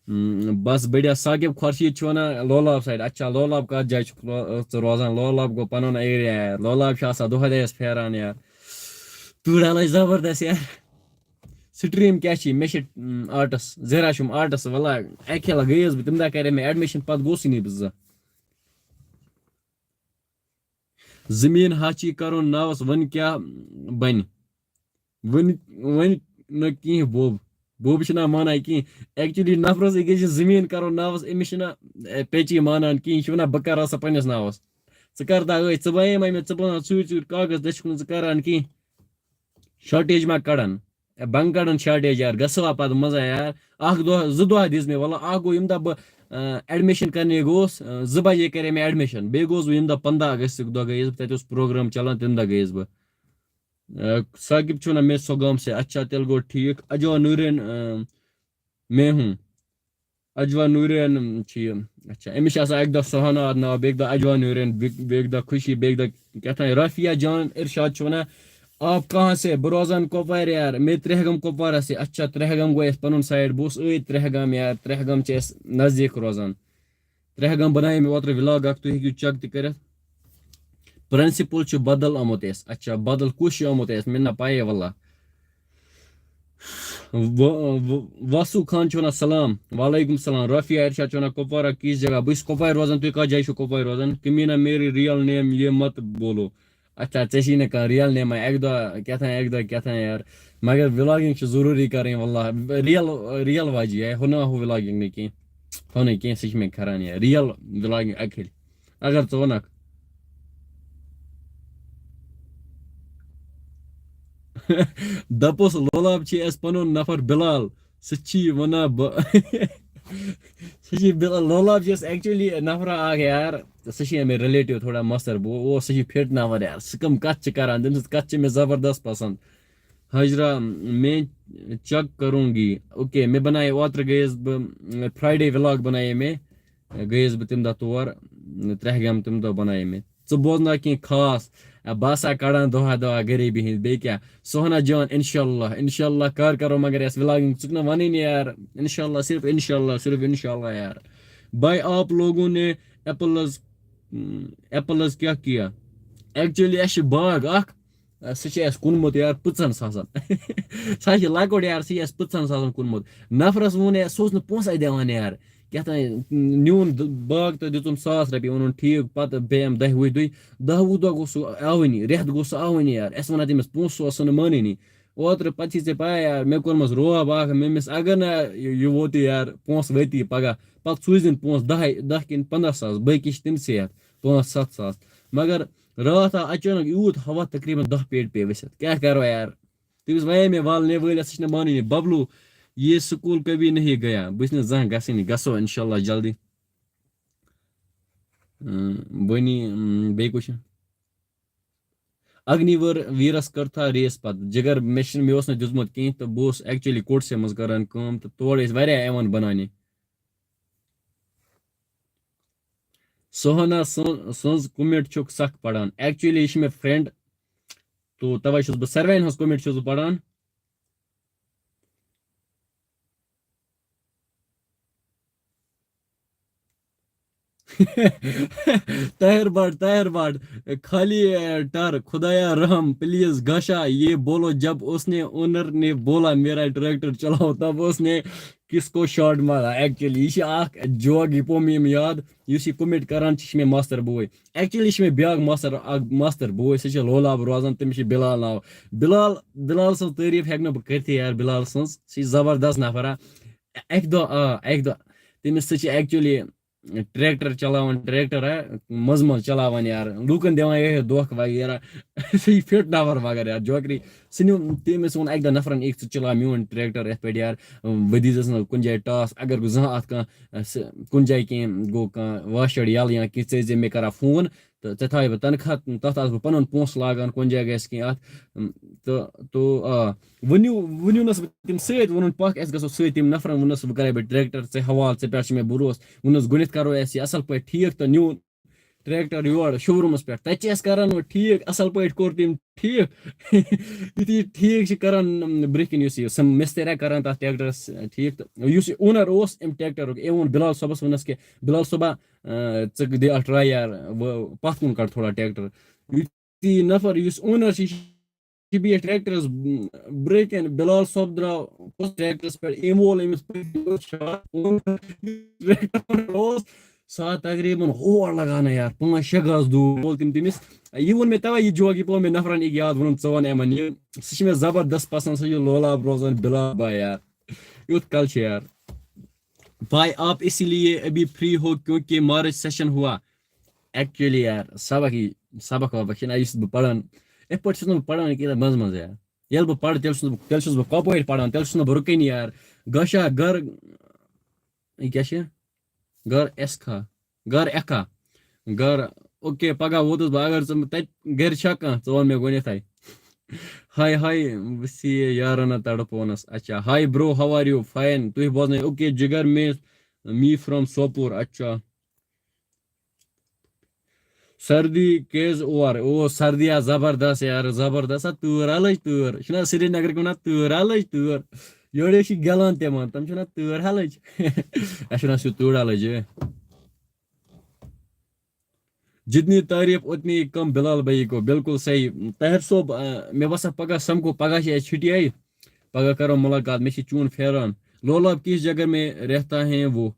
ہم، بس بڑھیا۔ ثاقب خورشید چھُ وَنان لولاب سایڈ۔ اچھا، لولاب کَتھ جایہِ چھُکھ رو-، ژٕ روزان؟ لولاب گوٚو پَنُن ایریا یار۔ لولاب چھُ آسان دۄہَے دۄہَس پھیران یار۔ تۭر لَج زبردست یار۔ سٹریٖم کیٛاہ چھِ؟ مےٚ چھِ، م، آرٹس، زہرا چھُم آرٹس۔ وَلہ، اَکہِ کھیلہٕ گٔیَس بہٕ، تَمہِ دۄہ کَرے مےٚ ایڈمِشن، پَتہٕ گوٚژھُے نہٕ بہٕ زانٛہہ۔ زٔمیٖن ہاچی کَرُن ناوَس، وۄنۍ کیٛاہ بَنہِ؟ وۄنۍ، وۄنۍ نہٕ کینٛہہ بوب۔ بوب چھُنہ مانان کینٛہہ۔ ایکچولی نفرَس أکِس چھِ زٔمیٖن کَرُن ناوَس، أمِس چھُنہ، اے، پیچی مانان کینٛہہ۔ یہِ چھُ وَنان، بہٕ کَرٕ سا پنٛنِس ناوَس۔ ژٕ کَر تہٕ ٲے، ژٕ بَنے مےٚ، ژٕ بَناو ژوٗرِ ژوٗرِ کاغذ، ژےٚ چھُکھ نہٕ ژٕ کَران کینٛہہ۔ شارٹیج ما کَڑَن؟ اے، بنٛگ کَڑَن شارٹیج یار، گژھوا پَتہٕ منٛزَے یار۔ اَکھ دۄہ، زٕ دۄہ دِژ مےٚ، وَلہٕ اَکھ گوٚو ییٚمہِ دۄہ بہٕ، اَ، ایڈمِشن کَرنہِ گوٚوُس، اَ، زٕ بجے کَرے مےٚ ایڈمِشن۔ بیٚیہِ گوٚوُس بہٕ ییٚمہِ دۄہ پنٛداہ اگستُک دۄہ گٔیَس بہٕ، تَتہِ اوس پروگرام چَلان، تَمہِ دۄہ گٔیَس بہٕ۔ اَ، ثاقب چھُ وَنان، میں سۄگام سے۔ اچھا، تیٚلہِ گوٚو ٹھیٖک۔ اجوا نوٗرین، اَ، میں ہوں۔ اجوا نوٗرین چھِ یہِ۔ اچھا، أمِس چھِ آسان اَکہِ دۄہ سہانا اَتھ ناو، بیٚکہِ دۄہ اجوا نوٗرین، بیٚکہِ، بیٚکہِ دۄہ خوشی، بیٚکہِ دۄہ کیٛاہ تام رافیہ جان۔ ارشاد چھُ وَنان، آپ کہاں سے؟ بہٕ روزان کۄپوارِ یار، میں ترٛہگام کۄپوارہ سے۔ اچھا، ترٛہگام گوٚو اَسہِ پَنُن سایڈ، بہٕ اوسُس أتھۍ ترٛہگام یار، ترٛہگام چھِ اَسہِ نزدیٖک روزان۔ ترٛہگام بَنایے مےٚ اوترٕ وِلاگ اَکھ، تُہۍ ہیٚکِو چیک تہِ کٔرِتھ۔ پرنسپل چھُ بدل آمُت اَسہِ۔ اچھا، بدل کُس چھُ آمُت اَسہِ؟ مےٚ نہ پَیے واللہ۔ و-، و-، واسو خان چھُ وَنان سلام۔ وعلیکم سلام۔ رافیہ ارشاد چھُ وَنان کۄپوارہ کِس جگہ؟ بہٕ چھُس کۄپوارِ روزان، تُہۍ کَتھ جایہِ چھِو کۄپوارِ روزان؟ کمیٖنہ، میری ریئل نیم یہ مت بولو۔ اچھا، ژےٚ چھی نہٕ کانٛہہ ریئل نیما۔ اَکہِ دۄہ کیٛاہ تام، اَکہِ دۄہ کیٛاہ تام یار۔ مگر وِلاگِنگ چھِ ضروٗری کَرٕنۍ واللہ۔ ریئل، ریئل واجی ہے، ہُہ نہ ہُہ وِلاگِنگ نہٕ کینٛہہ۔ ہُہ نہٕ کینٛہہ، سُہ چھِ مےٚ کھران یار۔ ریئل وِلاگِنگ اَکہِ پھِرِ۔ اگر ژٕ وَنَکھ۔ دَپُس لولاب چھِ اَسہِ پَنُن نفر بِلال، سُہ چھی وَنان بہٕ۔ سُہ چھِ بِلال، لولاب چھِ اَسہِ actually نفرا اَکھ یار، سُہ چھِ مےٚ relative تھوڑا مَستَر، بہٕ اوس، سُہ چھِ fit نفر یار، سُہ کَم کَتھ چھِ کَران، تٔمۍ سٕنٛز کَتھ چھِ مےٚ زبردست پَسنٛد۔ حاجرہ، میں چیک کروں گی۔ اوکے، مےٚ بَنایے اوترٕ، گٔیَس بہٕ، فرٛایڈے وِلاگ بَنایے مےٚ، گٔیَس بہٕ تَمہِ دۄہ تور، ترٛہگام تَمہِ دۄہ بَنایے مےٚ۔ ژٕ بوزناو کینٛہہ خاص؟ اے، بہٕ ہسا کَڑان دۄہا دۄہا غریٖبی ہِنٛدۍ، بیٚیہِ کیٛاہ؟ سوہنا جان، انشاءاللہ، انشاءاللہ کر کرو، مگر یَس وِلاگِنٛگ ژٕ چھُکھ نہ وَنٲنی یار، انشاءاللہ، صرف انشاءاللہ، صرف انشاءاللہ یار۔ بھائی، آپ لوگوں نے ایپلز، ایپلز کیا کیا؟ ایکچولی اَسہِ چھِ باغ اَکھ، سُہ چھُ اَسہِ کُنمُت یار پٕژَن ساسَن۔ سُہ چھُ لۄکُٹ یار، سُہ چھُ اَسہِ پٕژَن ساسَن کُنمُت۔ نفرَس ووٚن یار، سُہ اوس نہٕ پونٛسَے دِوان یار۔ کیٛاہ تام نیوٗن د-، باغ تہٕ دِژٕم ساس رۄپیہِ، ووٚنُن، "ٹھیٖک۔" پَتہٕ بیٚیہِ یِم دَہہِ وُہہِ دۄہہِ، دَہ وُہ دۄہ گوٚو سُہ آوٕنی، رٮ۪تھ گوٚو سُہ آوٕنی یار۔ اَسہِ وَنان تٔمِس پونٛسہٕ، سُہ اوس نہٕ مانٲنی۔ اوترٕ پَتہٕ چھِ ژےٚ پَے یار، مےٚ کوٚرمَس روب اَکھ، مےٚ مِس، اگر نہٕ یہِ، یہِ ووتُے یار، پونٛسہٕ وٲتی پَگاہ، پَتہٕ سوٗزِن پونٛسہٕ دَہَے، دَہ کِنہٕ پنٛداہ ساس، باقٕے چھِ تٔمۍ سٕے اَتھ پانٛژھ ستھ ساس۔ مگر راتھ آو اچانک یوٗت ہوا، تقریباً دَہ پیٹہِ پیٚیہِ ؤسِتھ۔ کیٛاہ کَرو یار؟ تٔمِس وَنے مےٚ، "وَل، نے وٲلۍ، اَتھ سۭتۍ چھِنہٕ مانٲنی۔ ببلو، یہ سکول کبھی نہیں گیا۔" بہٕ چھُس نہٕ زانٛہہ گژھٲنی، گژھو اِنشاءاللہ جلدی۔ اۭں، بٔنی، اۭں، بیٚیہِ کُس چھُ؟ اگنی ویر، ویرس کٔر تھا ریس پتہٕ۔ جگر، مےٚ چھُنہٕ، مےٚ اوس نہٕ دیُتمُت کینٛہہ تہٕ بہٕ اوسُس actually course منٛز کران کٲم تہٕ تورٕ ٲسۍ واریاہ یِوان بناونہِ۔ سوہنا سن-، سٕنٛز comment چھُکھ سخ پران۔ Actually، یہِ چھِ مےٚ friend، تو توے چھُس بہٕ ساروین ہٕنٛز comment چھُس بہٕ پران۔ طاہر بٹ، طاہر بٹ، خالی، اے، ٹر، خدایا رحم، please گاشا، یہ بولو، جب اس نے اونر نے بولا میرا ٹریکٹر چلاؤ، تب اس نے کس کو شاٹ مارا؟ Actually، یہِ چھِ اکھ جوک، یہِ پیوٚو مےٚ یِم یاد، یُس یہِ comment کران چھِ، یہِ چھِ مےٚ ماستٕر بوے۔ Actually، یہِ چھِ مےٚ بیٛاکھ ماستٕر، اکھ ماستٕر بوے، سُہ چھِ لولاب روزان، تٔمِس چھِ بلال ناو۔ بلال، بلال سٕنٛز تعریٖف ہٮ۪کہٕ نہٕ بہٕ کٔرتھٕے یار، بلال سٕنٛز، سُہ چھِ زبردست نفر، آ۔ اَکہِ دۄہ، آ، اَکہِ دۄہ تٔمِس سۭتۍ چھِ actually ٹریکٹر چلاوان، ٹریکٹر، ہا، منٛزٕ منٛزٕ چلاوان یار، لوٗکن دِوان یِہوٚے دھوکہٕ وغیرہ۔ سُہ چھِ fit نفر مگر یار، جوکری۔ سُہ نیوٗ، تٔمِس ووٚن اَکہِ دۄہ نفرن، "أکۍ، ژٕ چلاو میون ٹریکٹر یَتھ پٮ۪ٹھ یار، ؤدی زَس نہٕ کُنہِ جایہِ ٹاس، اگر بہٕ زانٛہہ اَتھ کانٛہہ، آ، سُہ، کُنہِ جایہِ کینٛہہ گوٚو، کانٛہہ واشر یَلہٕ یا کینٛہہ، ژٕ ٲسۍ زِ مےٚ کران فون تہٕ ژےٚ تھاوَے بہٕ تنخواہ، تَتھ آسہٕ بہٕ پَنُن پونٛسہٕ لاگان، کُنہِ جایہِ گژھِ کینٛہہ اَتھ۔" تہٕ، تو، آ، ؤنِو، ؤنِو نَس بہٕ تِم سۭتۍ، ووٚنُن، "پَکھ، اَسہِ گژھو سۭتۍ۔" تٔمۍ نفرن ووٚننَس، "بہٕ کَرَے بہٕ ٹریکٹر ژےٚ حوالہٕ، ژےٚ پٮ۪ٹھ چھُ مےٚ بروسہٕ۔" ووٚننَس، "گۄڈٕنٮ۪تھ کَرو أسۍ یہِ اَصٕل پٲٹھۍ ٹھیٖک تہٕ نیوٗن ٹریکٹر یور شوروٗمَس پٮ۪ٹھ۔ تَتہِ چھِ أسۍ کران وۄنۍ ٹھیٖک، اَصٕل پٲٹھۍ کوٚر تٔمۍ ٹھیٖک۔" یُتھُے یہِ ٹھیٖک چھِ کران، برٛونٛہہ کِنۍ یُس یہِ سم-، مِسترۍ آ کران تَتھ ٹریکٹرَس ٹھیٖک، تہٕ یُس یہِ اونر اوس اَمہِ ٹریکٹرُک، أمۍ ووٚن بِلال صٲبَس، ووٚننَس کہِ، "بِلال صٲبا، اۭں، ژٕ دِ اَتھ ٹراے یار، وۄنۍ پَتھ کُن کَڑ تھوڑا ٹریکٹر۔" یُتھُے یہِ نفر یُس اونر چھِ، یہِ چھِ بِہِتھ ٹریکٹرَس برٛونٛہہ کِنۍ، بِلال صٲب درٛاو پوٚتُس ٹریکٹرَس پٮ۪ٹھ، أمۍ وول أمِس پٔتۍ کِنۍ ٹریکٹر اوس، سُہ آو تقریٖباً ہور لگاونہٕ یار، پانٛژھ شےٚ گز دوٗر وول تٔمۍ تٔمِس۔ یہِ ووٚن مےٚ تَوَے یہِ جوک، یہِ پیوٚو مےٚ نفرَن أکۍ یاد، ووٚنُن، "ژٕ وَن یِمَن یہِ، سُہ چھِ مےٚ زبردست پسنٛد، سُہ چھُ لولاب روزان بِلال بھاے یار۔" یُتھ کَل چھُ یار۔ بھائی، آپ اسی لیے ابھی فری ہو کیونکہ مارچ سیشن ہوا۔ Actually یار، سبق یی، سبق وبق چھِنہٕ، یُس بہٕ پران، یِتھ پٲٹھۍ چھُس نہٕ بہٕ پران کینٛہہ منٛزٕ منٛزٕ یار۔ ییٚلہِ بہٕ پرٕ، تیٚلہِ چھُس بہٕ، تیٚلہِ چھُس بہٕ کۄپٲٹھۍ پران، تیٚلہِ چھُس نہٕ بہٕ رُکٲنی یار۔ گاشا گر، یہِ کیٛاہ چھِ؟ گر ایسکھا، گر ایکھا، گر، اوکے، پگاہ ووتُس بہٕ، اگر ژٕ تَتہِ گرِ چھا کانٛہہ، ژٕ وَن مےٚ گۄڈٕنٮ۪تھٕے۔ ہاے ہاے، بہٕ چھُس یہِ یارانہ تڑپونس۔ اچھا، hi bro, how are you? Fine. تُہۍ بوزنٲیِو۔ اوکے جگر، me, me from سوپور۔ اچھا۔ سردی کیٛازِ اور؟ او، سردی آ زبردست یار، زبردست۔ آ، تۭر آ لٔج تۭر۔ چھُنہ سرینگرٕکۍ وَنان تۭر آ لٔج تۭر۔ یورٕ چھِ گٮ۪لان تِمن، تِم چھِ وَنان تۭر آ لٔج۔ اَسہِ چھُنہ سُہ تۭر آ لٔج، اے۔ جتنی تعریف اتنی کم بلال بھائی کو، بالکل صحیح۔ طاہر صٲب، آ، مےٚ باسان پگاہ سمکھو، پگاہ چھِ اَسہِ چھُٹی آیہِ۔ پگاہ کرو ملاقات، مےٚ چھِ چون پھیران۔ لولاب کس جگہ میں رہتا ہے وہ؟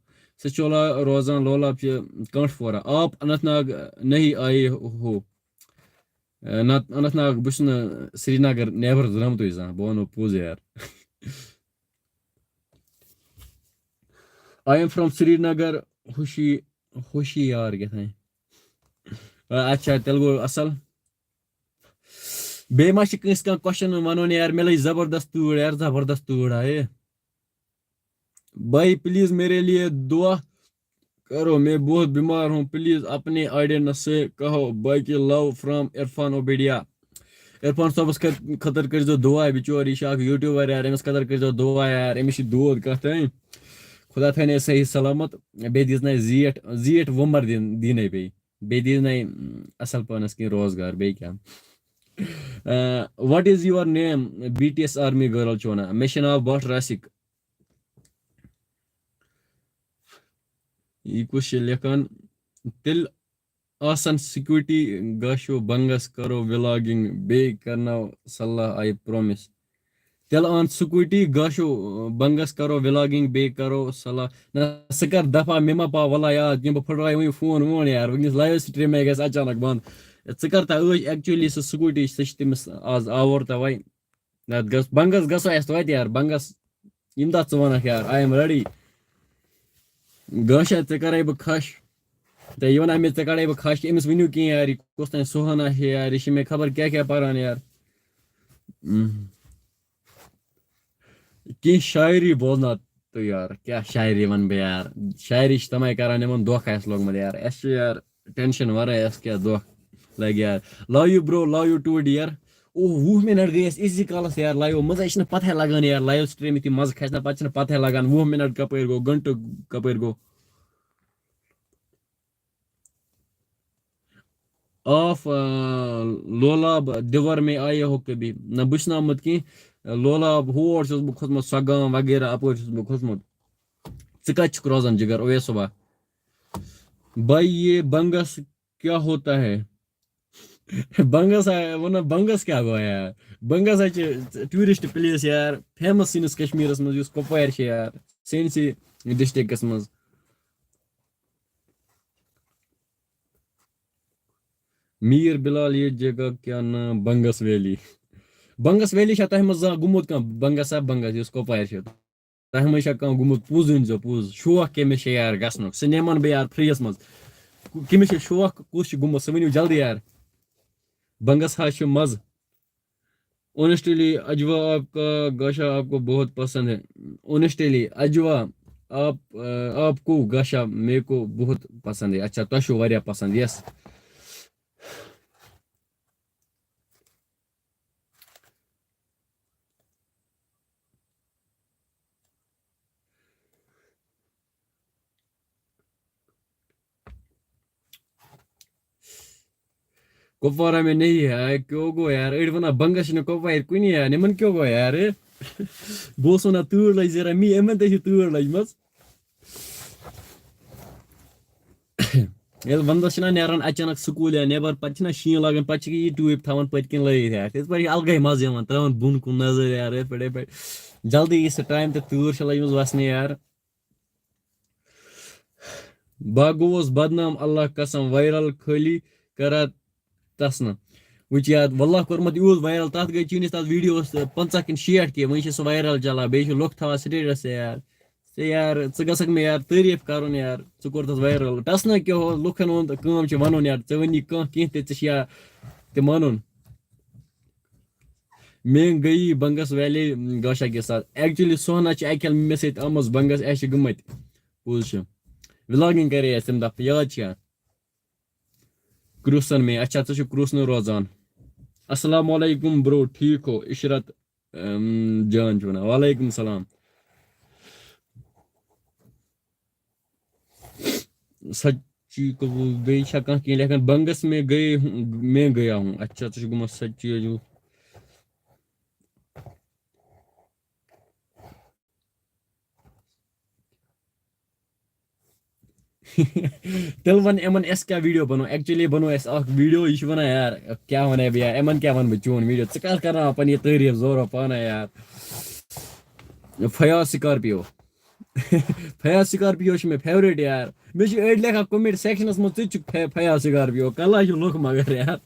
سُہ چھُ روزان لولاب چہِ کانٛٹھ پورہ۔ آپ اننت ناگ نہیں آئے ہو؟ اے، نہ، اننت ناگ، بہٕ چھُس نہٕ سرینگر نیبر درٛامتُے زانٛہہ، بہٕ وَنو پوٚز یار۔ I am from Srinagar, ہوشی، ہوشی یار کیٛاہ تام۔ اچھا، تیٚلہِ گوٚو اَصٕل۔ بیٚیہِ ما چھِ کٲنٛسہِ کانٛہہ question وَنُن یار؟ مےٚ لٔج زبردست تۭر یار، زبردست تۭر آیہِ۔ بھائی، please میرے لیے دعا کرو، میں بہت بیمار ہوں، please اپنے آڈینس سے کہو، باقی love from عرفان اوبیڈیا۔ عرفان صٲبس خٲ-، خٲطرٕ کٔرۍزیو دُعا، بِچور، یہِ چھُ اکھ YouTuber یار، أمِس خٲطرٕ کٔرۍزیو دُعا یار، أمِس چھِ دود کَتھ تام۔ خدا تھٲینَے صحیح سلامت، بیٚیہِ دِژنَے زیٖٹھ، زیٖٹھ وُمر دِن، دِنَے بیٚیہِ۔ بیٚیہِ دِنَے، اَصٕل پانَس کینٛہہ روزگار، بیٚیہِ کیٛاہ۔ آ، what is your name? B T S army girl چھُ وَنان۔ مےٚ چھُ ناو بٹ راسِک۔ یہِ کُس چھُ لیکھان؟ تیٚلہِ آسن سیکورٹی گاشو بنگس کرو ولاگنگ بیٚیہِ کرناو صلاح، I promise۔ تیٚلہِ اَن سکوٗٹی، گاشو، بنگس کرو ولاگنگ، بیٚیہِ کرو صلاح۔ نہ، سُہ کر دفعہ، مےٚ ما پاو ولا یاد کینٛہہ، بہٕ پھٕٹراوٕ وۄنۍ فون وون یار، وٕنکیٚس لایو سٹریٖمے گژھِ اچانک بنٛد۔ ژٕ کر تا ٲش، ایکچولی سُہ سکوٗٹی، سُہ چھِ تٔمِس آز آوُر توے۔ نتہٕ گژھ بنگس گژھو اَسہِ توتہِ یار، بنگس یِم دۄہ ژٕ وَنکھ یار، I am ready۔ گاشا، ژےٚ کَرَے بہٕ خش۔ تہٕ یہِ وَنان مےٚ، ژےٚ کَرَے بہٕ خش، أمِس ؤنِو کینٛہہ یار، یہِ کُس تام سُہانا چھِ یار، یہِ چھِ مےٚ خبر کیٛاہ کیٛاہ پَران یار۔ اۭں۔ کینٛہہ شاعری بوزناو تہٕ یار، کیٛاہ شاعری وَنہٕ بہٕ یار؟ شاعری چھِ تَمَے کَران، یِمَن دھوکہٕ آسہِ لوٚگمُت یار۔ اَسہِ چھُ یار ٹینشن ورٲے اَسہِ کیٛاہ دۄہ لگہِ یار۔ Love you bro, love you too dear۔ اوہ، وُہ منٹ گٔے اَسہِ أزی کالس یار لایو منٛز، اَسہِ چھِنہٕ پتہٕے لگان یار، لایو سٹریٖم یُتھُے مزٕ کھسہِ نہ، پتہٕ چھِنہٕ پتہٕے لگان وُہ منٹ کپٲرۍ گوٚو، گنٹہٕ کپٲرۍ گوٚو۔ آف، آ، لولاب دیور میں آئے ہو کبھی؟ نہ، بہٕ چھُس نہٕ آمُت کینٛہہ۔ لولاب ہور چھُس بہٕ کھوٚتمُت، سۄ گام وغیرہ اپٲرۍ چھُس بہٕ کھوٚتمُت۔ ژٕ کتہِ چھُکھ روزان جگر اویس صٲبا؟ بھائی، یہ بنگس کیا ہوتا ہے؟ بنگس آ-، وَنان بنگس کیٛاہ گوٚو یار؟ بنگس ہا چھِ ٹوٗرِسٹ پلیس یار، فیمس سٲنِس کشمیٖرس منٛز، یُس کۄپوارِ چھِ یار، سٲنسٕے ڈسٹرکٹس منٛز۔ میٖر بلال، یہ جگہ کیا نام؟ بنگس ویلی۔ بنگس ویلی چھا تۄہہِ منٛز زانٛہہ گوٚمُت کانٛہہ؟ بنگس ہا بنگس، یُس کۄپوارِ چھِ۔ تۄہہِ منٛز چھا کانٛہہ گوٚمُت؟ پوٚز ؤنۍزیو، پوٚز۔ شوق کٔمِس چھِ یار گژھنُک؟ سُہ نِمَن بہٕ یار free یَس منٛز۔ کٔمِس چھِ شوق، کُس چھُ گوٚمُت، سُہ ؤنِو جلدی یار۔ بنگس ہا چھُ مَزٕ۔ Honestly اجوا، آپ کا گاشا آپ کو بہت پسند ہے۔ Honestly اجوا، آپ، آ، آپ کو گاشا میرے کو بہت پسند ہے۔ اچھا، تۄہہِ چھُو واریاہ پسند، yes۔ کپوارہ میں نہیں ہے، کیوں گوٚو یار؟ أڑۍ وَنان بنگس چھِنہٕ کپوارِ کُنی یار، یِمن کیوں گوٚو یار؟ بہٕ اوسُس وَنان تۭر لٔج زیرہ، می یِمن تہِ چھِ تۭر لٔجمٕژ۔ ییٚلہِ وَندَس چھِنہ نیران اچانک سکوٗل یا نٮ۪بر، پَتہٕ چھِنہ شیٖن لاگان، پَتہٕ چھِ یہِ ٹیوٗب تھاوان پٔتۍ کِنۍ لٲگِتھ یار۔ یِتھ پٲٹھۍ چھِ الگٕے مَزٕ یِوان، ترٛاوان بۄن کُن نظر یار، یِتھ پٲٹھۍ، یِتھ پٲٹھۍ۔ جلدی یی سُہ ٹایم تہٕ تۭر چھِ لٔجمٕژ وَسنہِ یار۔ بہٕ گوٚوُس بدنام اللہ قسم، وائرل خٲلی کران تس نہٕ۔ وٕچھ یاد، واللہ کوٚرمُت یوٗت وائرل، تَتھ گٔے چٲنِس تَتھ ویٖڈیوَس پنٛژاہ کِنہٕ شیٹھ کے، وۄنۍ چھِ سُہ وائرل چلان، بیٚیہِ چھِ لُکھ تھاوان سٹیٹس یار۔ ژےٚ یار، ژٕ گژھکھ مےٚ یار تعریٖف کَرُن یار، ژٕ کوٚرتھَس وائرل۔ ٹَس نہ کیٛاہ ہو، لُکَن ہُنٛد کٲم چھِ وَنُن یار، ژےٚ وَنی کانٛہہ کینٛہہ تہِ، ژےٚ چھِ یا تہِ مانُن۔ میں گئی بنگس ویلی گاشا کے ساتھ۔ ایکچولی سوہنا چھِ اَکہِ لَٹہِ مےٚ سۭتۍ آمٕژ بنگس، اَسہِ چھِ گٔمٕتۍ۔ پوٚز چھُ۔ ولاگنگ کرے اَسہِ تَمہِ دۄہ، یاد چھا؟ کرٛوسن میں، اچھا، ژٕ چھُکھ کرٛوسنہٕ روزان۔ السلام علیکم برو، ٹھیک ہو؟ عشرت، اَم، جان چھُ وَنان۔ وعلیکم السلام۔ سچی قبول، بیٚیہِ چھا کانٛہہ کینٛہہ لیکھان؟ بنگس میں گئے ہوں، میں گیا ہوں۔ اچھا، ژٕ چھُکھ گوٚمُت سچی جو۔ تیٚلہِ وَن یِمَن، اَسہِ کیٛاہ ویٖڈیو بَنو؟ ایکچُؤلی بَنو اَسہِ اَکھ ویٖڈیو، یہِ چھُ وَنان یار، کیٛاہ وَنَے بہٕ یار، یِمَن کیٛاہ وَنہٕ بہٕ چون ویٖڈیو؟ ژٕ کَتھ کَرناوان پَنٕنۍ یہِ تعریٖف زورو پانَے یار؟ فیاض سکارپیو۔ فیاض سکارپیو چھُ مےٚ فیورِٹ یار۔ مےٚ چھِ أڑۍ لیکھان کومینٹ سیکشنَس منٛز، "ژٕ تہِ چھُکھ فے-، فیاض سکارپیو"، کَلہٕ چھِ لُکھ مگر یار۔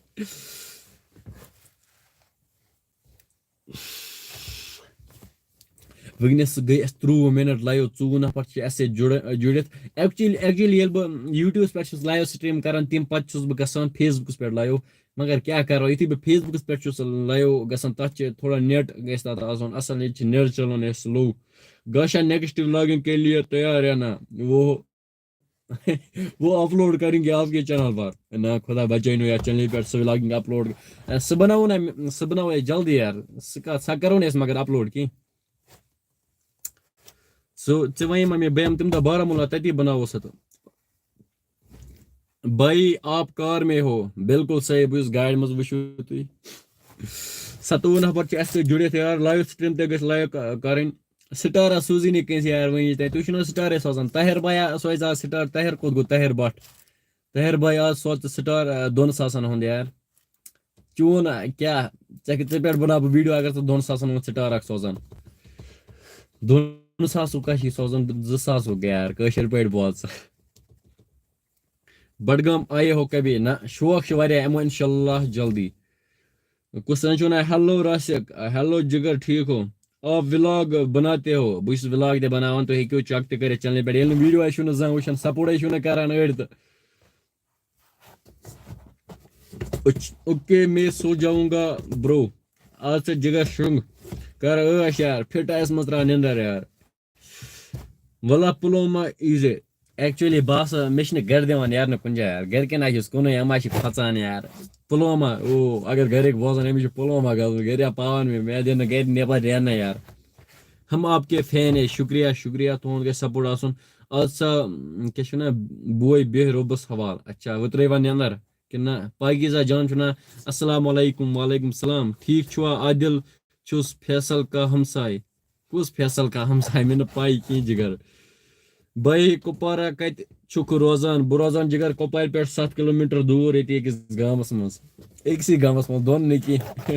وٕنکیٚنَس گٔے اَسہِ ترٛۆوُہ مِنَٹ لایِو، ژوٚوُہ نفر چھِ اَسہِ سۭتۍ جُڑ-، جُڑِتھ۔ ایکچُؤلی، ایکچُؤلی ییٚلہِ بہٕ یوٗٹیوٗبَس پٮ۪ٹھ چھُس لایِو سٹریٖم کران، تَمہِ پَتہٕ چھُس بہٕ گژھان فیس بُکَس پٮ۪ٹھ لایِو۔ مگر کیٛاہ کَرو، یُتھُے بہٕ فیس بُکَس پٮ۪ٹھ چھُس لایِو گژھان، تَتھ چھِ تھوڑا نیٹ گژھِ تَتھ آسُن اَصٕل، ییٚتہِ چھِ نیٹ چَلان اَسہِ سلو۔ گاشا نیکسٹ ولاگنگ کے لیے تیار ہے نا؟ وہ وہ اپلوڈ کریں گے آپ کے چینل پر۔ نہ، خدا بچٲیِن یَتھ چینلہِ پٮ۪ٹھ سُہ ولاگنگ اپلوڈ۔ اے، سُہ بناوو نا، سُہ بناوو أسۍ جلدی یار۔ سُہ کَتھ، سۄ کرو نہٕ أسۍ مگر اپلوڈ کینٛہہ۔ سُہ، ژےٚ وَنے مےٚ، بہٕ یِمہٕ تَمہِ دۄہ بارہمولہ، تَتی بناوو سُہ تہٕ۔ بھائی، آپ کار میں ہو؟ بالکل صحیح، بہٕ چھُس گاڑِ منٛز، وٕچھِو تُہۍ۔ ستووُہ نفر چھِ اَسہِ سۭتۍ جُڑِتھ یار، لایِو سٹریٖم تہِ گژھِ لایِو ک-، کَرٕنۍ۔ سٹارا سوٗزی نہٕ کٲنٛسہِ یار وٕنِچ تام۔ تُہۍ چھِو نہٕ سٹارے سوزان۔ طاہر بھایا سوزِ آز سٹار۔ طاہر کوٚت گوٚو؟ طاہر بٹ۔ طاہر بھائی آز سوز ژٕ سٹار، آ، دۄن ساسن ہُنٛد یار۔ چون کیٛاہ، ژےٚ ژےٚ پٮ۪ٹھ بناو بہٕ ویٖڈیو اگر ژٕ دۄن ساسن ہُنٛد سٹار اکھ سوزان۔ دۄن ساسُک کیٛاہ چھِ سوزان، زٕ ساسُک یار، کٲشِر پٲٹھۍ بوز ژٕ۔ بڈگام آیے ہو کبھی نہ، شوق چھُ واریاہ یِمو، انشاءاللہ جلدی۔ کُس زَن چھُ وَنان، "ہیلو راسِک، ہیلو جِگر، ٹھیٖک ہو؟ آپ ولاگ بناتے ہو؟" بہٕ چھُس ولاگ تہِ بناوان، تُہۍ ہیٚکِو چیک تہِ کٔرِتھ چینلہِ پٮ۪ٹھ۔ ییٚلہِ نہٕ ویٖڈیو آسہِ نہٕ زانٛہہ وٕچھان، سپورٹ آسہِ نہٕ کران أڑۍ تہٕ۔ اوچ-، اوکے، میں سو جاؤں گا برو۔ آز ژٕ جِگر شۄنٛگ، کر عٲش یار، فِٹ آیَس منٛز ترٛاو نِندر یار۔ وَلہ پُلوامہ ایٖزِ۔ ایکچُؤلی بہٕ ہسا، مےٚ چھِنہٕ گرِ دِوان نیرنہٕ کُنہِ جایہِ یار۔ گرِکٮ۪ن آسہِ یُس کُنُے، یِم آسہِ کھۄژان یار۔ پُلوامہ، او، اگر گرِکۍ بوزن، أمِس چھُ پُلوامہ گژھُن، گرِ یا پاوان مےٚ، مےٚ دِن نہٕ گرِ نٮ۪بر نیرنہٕ یار۔ ہم آپ کے فین ہے، شُکریہ، شُکریہ، تُہُنٛد گژھِ سپورٹ آسُن۔ آز سا، کیٛاہ چھِ وَنان، بوے بیٚہہ رۄبَس حوال۔ اچھا، وۄنۍ ترٛٲیوا نٮ۪نٛدر کِنہٕ نہ؟ پاکیزہ جان چھُ وَنان، "السلام علیکم۔" وعلیکم السلام۔ ٹھیٖک چھُوا عادل؟ چھُس فیصل کا ہمساے۔ کُس فیصل کا ہمساے؟ مےٚ نہٕ پَے کینٛہہ جِگر۔ بھائی کُپوارہ کَتہِ چھُکھ روزان؟ بہٕ روزان جِگر کۄپوارِ پٮ۪ٹھ ستھ کِلوٗ میٖٹر دوٗر، ییٚتہِ أکِس گامَس منٛز۔ أکسٕے گامَس منٛز، دۄن نہٕ کینٛہہ۔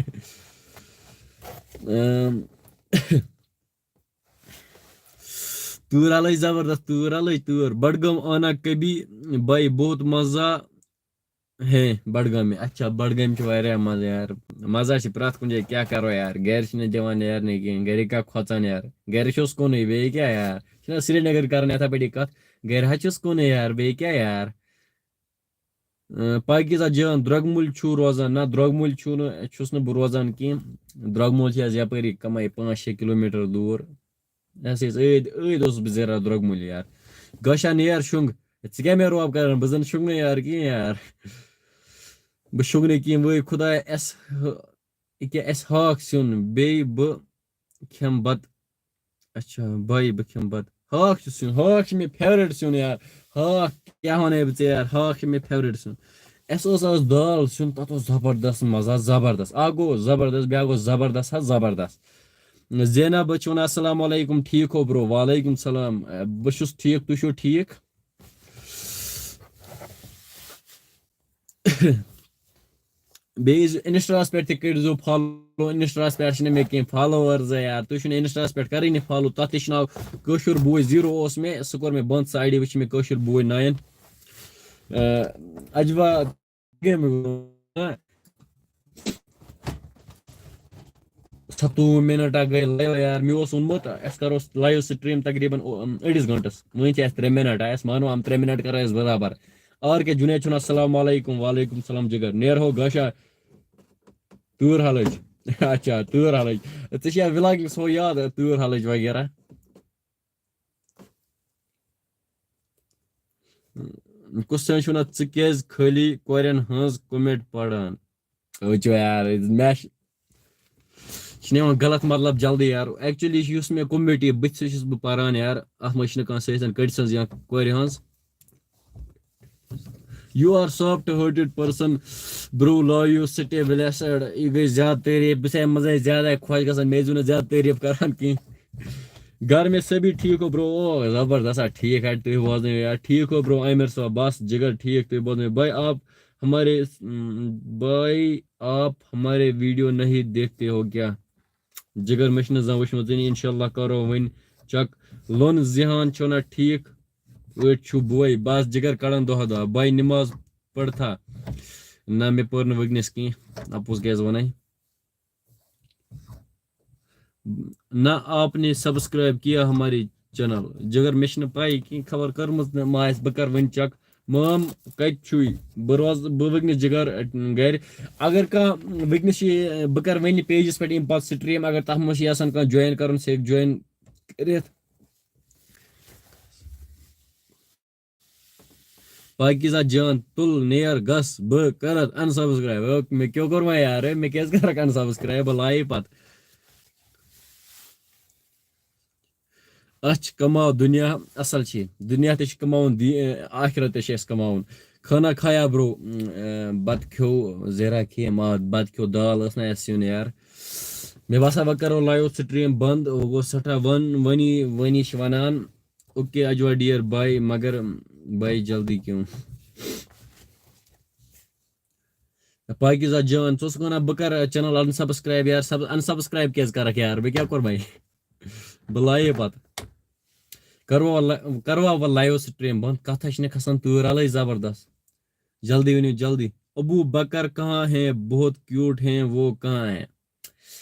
اۭں۔ تۭر آلٕے زبردست، تۭر آلٕے تۭر۔ بڈگام آنا کبھی بھائی، بہت مزہ ہے بڈگام میں۔ اچھا، بڈگام چھُ واریاہ مزٕ یار۔ مزہ چھِ پرٛٮ۪تھ کُنہِ جایہِ، کیٛاہ کرو یار؟ گرِ چھِنہٕ دِوان نیرنہٕ کِہیٖنۍ، گرِکۍ کیٛاہ کھۄژان یار؟ گرِ چھُس کُنُے، بیٚیہِ کیٛاہ یار؟ چھِنہ سرینگر کران یِتھے پٲٹھی کتھ؟ گرِ حظ چھُس کُنُے یار، بیٚیہِ کیٛاہ یار؟ اۭں، پاکیزہ جان، درٛۄگمُلۍ چھُو روزان؟ نہ، درٛۄگمُلۍ چھُو نہٕ، چھُس نہٕ بہٕ روزان کینٛہہ۔ درٛۄگمُلۍ چھِ حظ یپٲری کمٕے پانٛژھ شےٚ کِلوٗمیٖٹر دوٗر۔ اَسہِ ٲسۍ أدۍ، أدۍ اوسُس بہٕ زیران درٛۄگمُلۍ یار۔ گوشا نیر شۄنٛگ۔ ژٕ کیٛاہ مےٚ رۄب کران؟ بہٕ زن شۄنٛگہٕ نہٕ یار کینٛہہ یار۔ بہٕ شۄنٛگہٕ نہٕ کینٛہہ، وٲے خدایا، اَسہِ ہٲ-، یہِ کیٛاہ، اَسہِ ہاکھ سیُن، بیٚیہِ بہٕ کھٮ۪مہٕ بتہٕ۔ اچھا، بھائی، بہٕ کھٮ۪مہٕ بتہٕ۔ ہاکھ چھُ سیُن، ہاکھ چھُ مےٚ favourite سیُن یار۔ ہاکھ کیٛاہ وَنَے بہٕ ژےٚ یار، ہاکھ چھُ مےٚ favourite سیُن۔ اَسہِ اوس آز دال سیُن، تَتھ اوس زبردست مَزٕ، زبردست۔ اَکھ گوٚو زبردست، بیٛاکھ گوٚو زبردست حظ زبردست۔ زینب، بہٕ چھُس وَنان، "السلام علیکم، ٹھیٖک ہو bro؟" وعلیکم السلام، بہٕ چھُس ٹھیٖک، تُہۍ چھِو ٹھیٖک؟ بیٚیہِ یُس Insta-ہس پٮ۪ٹھ تہِ کٔرۍزیو follow، Insta-ہس پٮ۪ٹھ چھِنہٕ مےٚ کینٛہہ followers یار، تُہۍ چھِو نہٕ Insta-ہس پٮ۪ٹھ کَرٲنی follow، تَتھ تہِ چھُ ناو کٲشُر بوے زیٖرو اوس مےٚ، سُہ کوٚر مےٚ بنٛد، سُہ آی ڈی وٕچھ مےٚ کٲشُر بوے ناین۔ اَ، اجوا game ستووُہ منٹ گٔے live یار، مےٚ اوس ووٚنمُت أسۍ کَرو live stream تقریٖباً أڑِس گٲنٛٹَس، وۄنۍ چھِ اَسہِ ترٛےٚ منٹ، اَسہِ مانو یِم ترٛےٚ منٹ کَرو أسۍ برابر۔ آر کے جُنید چھُنہٕ، السلام علیکم۔ وعلیکم السلام جِگر، نیرہو گاشا۔ تۭر حالٕچ۔ اچھا، تۭر حالٕچ۔ ژےٚ چھِ یاد vlogging سو یاد، تۭر حالٕچ وغیرہ؟ کُس تام چھُ وَنان، "ژٕ کیٛازِ خٲلی کورٮ۪ن ہٕنٛز comment پَران؟" وٕچھِو یار، مےٚ چھِ، چھِنہٕ یِوان غلط مطلب جلدی یار۔ Actually چھِ یُس مےٚ community، بٕتھِ سۭتۍ چھُس بہٕ پَران یار، اَتھ منٛز چھِنہٕ کانٛہہ سُہ ٲسۍتَن کٔٹۍ سٕنٛز یا کورِ ہٕنٛز۔ You are soft hearted person, bro, love you, stay blessed۔ یہِ گٔے زیادٕ تعریٖف، بہٕ چھُس اَمہِ منٛز زیادٕ خۄش گژھان، مےٚ ٲسۍزیو نہٕ زیادٕ تعریٖف کران کینٛہہ۔ گھر میں سبھی ٹھیٖک ہو bro؟ او زبردست، آ، ٹھیٖک ہا، تُہۍ بوزنٲیِو یار، ٹھیٖک ہو bro عامر صٲب؟ بس جگر ٹھیٖک، تُہۍ بوزنٲیِو۔ بھائی آپ ہمارے، ام، بھائی آپ ہمارے video نہیں دیکھتے ہو کیا؟ جگر، مےٚ چھِنہٕ زانٛہہ وٕچھمٕژٕے، انشاءاللہ کرو وۄنۍ check۔ لون زیہان چھو نا ٹھیٖک؟ أڑۍ چھُو بوے، بس جگر کڑان دۄہ دۄہ۔ بھائی نماز پٔرتھا؟ نہ، مےٚ پٔر نہٕ وٕنکیٚنس کینٛہہ، اپُز کیٛازِ وَنَے؟ نہ آپ نے subscribe کیا ہماری channel۔ جگر، مےٚ چھِنہٕ پَے کینٛہہ، خبر کٔرمٕژ نہٕ ما آسہِ، بہٕ کَرٕ وۄنۍ check۔ مام کَتہِ چھُے؟ بہٕ روزٕ، بہٕ وٕنکیٚنس جگر گَرِ۔ اگر کانٛہہ وٕنکیٚنس چھِ، بہٕ کَرٕ وۄنۍ pageس پٮ۪ٹھ اَمہِ پَتہٕ stream، اگر تَتھ منٛز چھِ یَژھان کانٛہہ join کَرُن، سُہ ہیٚکہِ join کٔرِتھ۔ پاکیزہ جان، تُل نیر گژھ، بہٕ کرتھ unsubscribe۔ او، مےٚ کیٛاہ کوٚر وۄنۍ یار؟ مےٚ کیٛازِ کَرکھ unsubscribe؟ بہٕ لایے پتہٕ۔ اَتھ چھِ کماو دُنیا اَصٕل چھِ۔ دُنیا تہِ چھِ کماوُن، دی-، آخرت تہِ چھِ اَسہِ کماوُن۔ کھانا کھایا برو؟ اۭں، بَتہٕ کھیوٚو، زیرہ کھیٚیہِ ماز، بَتہٕ کھیوٚو، دال ٲس نہٕ اَسہِ سیُن یار۔ مےٚ باسان وۄنۍ کَرو live stream بنٛد، وۄنۍ گوٚو سٮ۪ٹھاہ وَن-، وَنی، وَنی چھِ وَنان۔ اوکے اجوا ڈیئر بھائی، مگر بھائی جلدی کیوں؟ پاکیزہ جان، ژٕ اوسُکھ وَنان بہٕ کَرٕ channel unsubscribe یار، سب-، unsubscribe کیٛازِ کَرَکھ یار؟ بہٕ کیٛاہ کوٚر وۄنۍ؟ بہٕ لایے پَتہٕ۔ کَروا وۄنۍ لَ-، کَروا وۄنۍ live stream بنٛد؟ کَتھ ہا چھِنہٕ کھَسان تۭر اَلَے زبردست۔ جلدی ؤنِو، جلدی۔ ابو بکر کہاں ہیں؟ بہت cute ہیں، وہ کہاں ہیں؟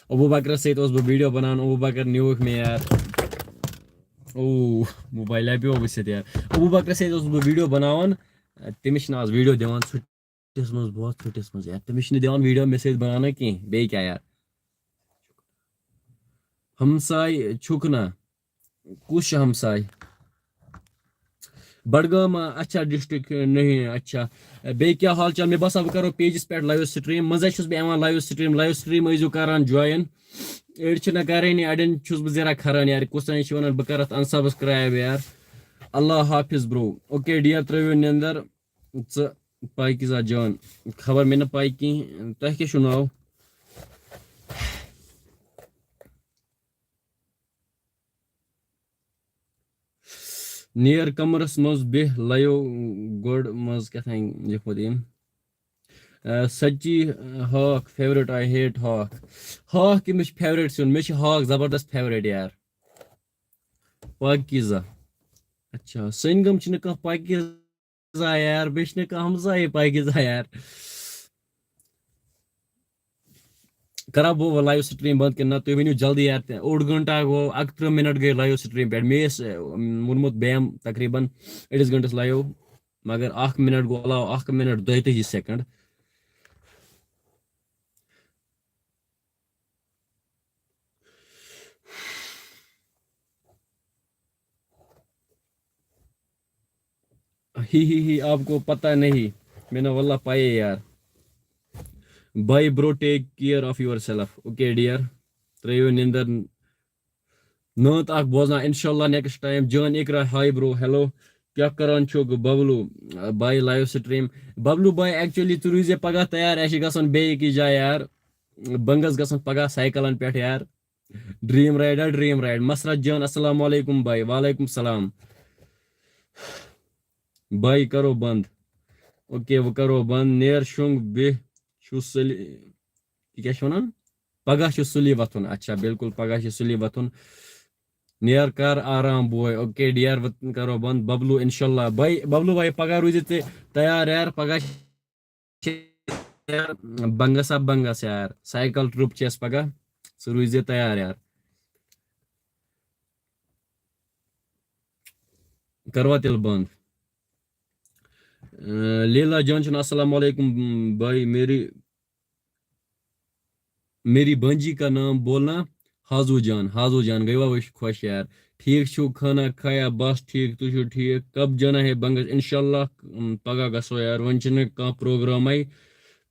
ابو بکرَس سۭتۍ اوسُس بہٕ video بَناوان، ابو بکر نیوٗکھ مےٚ یار۔ او، موبایل لَبیو ؤسِتھ یار۔ ابو بکرَس سۭتۍ اوسُس بہٕ video بَناوان، تٔمِس چھِنہٕ آز video دِوان ژھُٹِس منٛز، بہت ژھُٹِس منٛز یار۔ تٔمِس چھِنہٕ دِوان video مےٚ سۭتۍ بَناونہٕ کینٛہہ۔ بیٚیہِ کیٛاہ یار؟ ہمساے چھُکھ نا؟ کُس چھُ ہمساے؟ بڈگام، اچھا، district نہیں، اچھا۔ بیٚیہِ کیٛاہ حال چال؟ مےٚ باسان بہٕ کرو pageس پٮ۪ٹھ live stream۔ منٛزے چھُس بہٕ یِوان live stream، live stream ٲسۍزیو کران join۔ أڑۍ چھِنہٕ کرٲنی، اَڑٮ۪ن چھُس بہٕ ذرا کھران یار۔ کُس تام چھِ وَنان بہٕ کَرٕ اَتھ unsubscribe یار۔ اللہ حافظ bro۔ Okay dear، ترٛٲیِو نِندر۔ ژٕ پاکیزہ جان، خبر مےٚ نہٕ پاے کینٛہہ، تۄہہِ کیٛاہ چھُو ناو؟ نیر کمرس منٛز بیٚہہ، لایو گۄڈ منٛز کیٛاہ تام لیوٗکھمُت أمۍ۔ آ، سچی، ہاکھ favourite، I hate ہاکھ۔ ہاکھ کٔمِس چھُ favourite سیُن؟ مےٚ چھُ ہاکھ زبردست favourite یار۔ پاکیزہ۔ اچھا، سٲنۍ گام چھِنہٕ کانٛہہ پاکیزہ یار، بیٚیہِ چھِنہٕ کانٛہہ ہمسایہِ پاکیزہ یار۔ کرا بہٕ وۄنۍ live stream بنٛد کِنہٕ نہ؟ تُہۍ ؤنِو جلدی یار، تہِ اوٚڑ گٲنٛٹہٕ گوٚو، اَکترٕہ منٹ گٔے live stream پٮ۪ٹھ۔ مےٚ ٲس، اَ، ووٚنمُت بیم تقریٖباً أڑِس گٲنٛٹَس live، مگر اَکھ منٹ گوٚو علاوٕ، اَکھ منٹ دۄیتٲجی second۔ ہی ہی ہی، آپ کو پتہ نہیں۔ مےٚ نہ واللہ پَیے یار۔ Bye bro, take care of yourself. Okay dear، ترٛٲیِو نِندر۔ نٲنٛت اَکھ بوزان اِنشاءاللہ next time۔ جان اقرا، hi bro، hello۔ کیٛاہ کران چھُکھ ببلو بھائی live stream؟ ببلو بھائی، actually ژٕ روٗزِ پگاہ تیار، اَسہِ چھِ گژھُن بیٚیہِ أکِس جایہِ یار۔ بنٛگس گژھُن پگاہ سایکلن پٮ۪ٹھ یار۔ Dream ride ہا، dream ride۔ مسرت جان، السلام علیکم بھائی۔ وعلیکم السلام۔ بھائی کرو بند۔ Okay، وۄنۍ کرو بند۔ نیر شۄنٛگ بیٚہہ چھُ سُلہِ، یہِ کیٛاہ چھِ وَنان؟ پگاہ چھُ سُلی وۄتھُن۔ اچھا، بِلکُل، پگاہ چھُ سُلی وۄتھُن۔ نیر کر آرام بوے۔ Okay dear، وۄنۍ کرو بند۔ ببلو، اِنشاءاللہ۔ بھائی، ببلو بھائی، پگاہ روٗزِ ژٕ تیار یار۔ پگاہ چھِ بنگس ہا بنگس یار، سایکل trip چھِ اَسہِ پگاہ، ژٕ روٗزِ تیار یار۔ کروا تیٚلہِ بند۔ اۭں، لیلا جان چھُنہٕ، السلام علیکم بھائی، میری، میری بنجی کا نام بولنا۔ ہازو جان، ہازو جان، گٔیوا وٕچھ خۄش یار؟ ٹھیٖک چھُو، کھانا کھایا؟ بس ٹھیٖک، تُہۍ چھِو ٹھیٖک؟ کب جانا ہے بنگس؟ انشاءاللہ، اۭں، پگاہ گژھو یار، وۄنۍ چھُنہٕ کانٛہہ پروگرامے۔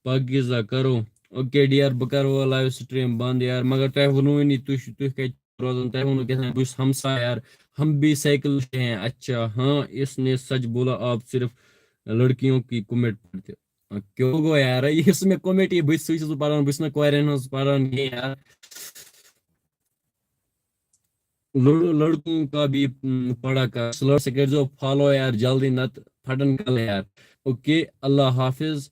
پاکیزہ کرو۔ Okay dear، بہٕ کرٕ وۄنۍ live stream بند یار، مگر تۄہہِ ووٚنوُے نہٕ، تُہۍ چھِو، تُہۍ کَتہِ روزان؟ تۄہہِ ووٚنوُ کیٛاہ تام، بہٕ چھُس ہمساے یار، ہم بھی سائیکل سے ہیں۔ اچھا، ہاں، اس نے سچ بولا، آپ صرف لڑکیوں کی comment پڑھتے۔ آ، کیوں گوٚو یار، یُس مےٚ comment یی، بہٕ تہِ سُے چھُس بہٕ پران، بہٕ چھُس نہٕ کورٮ۪ن ہٕنٛز پران کینٛہہ یار۔ لڑ-، لڑکوں کا بھی، م، پڑھا کر۔ سُہ لڑ-، سُہ کٔرۍزیو follow یار جلدی، نتہٕ پھٹن کلہٕ یار۔ Okay، اللہ حافظ۔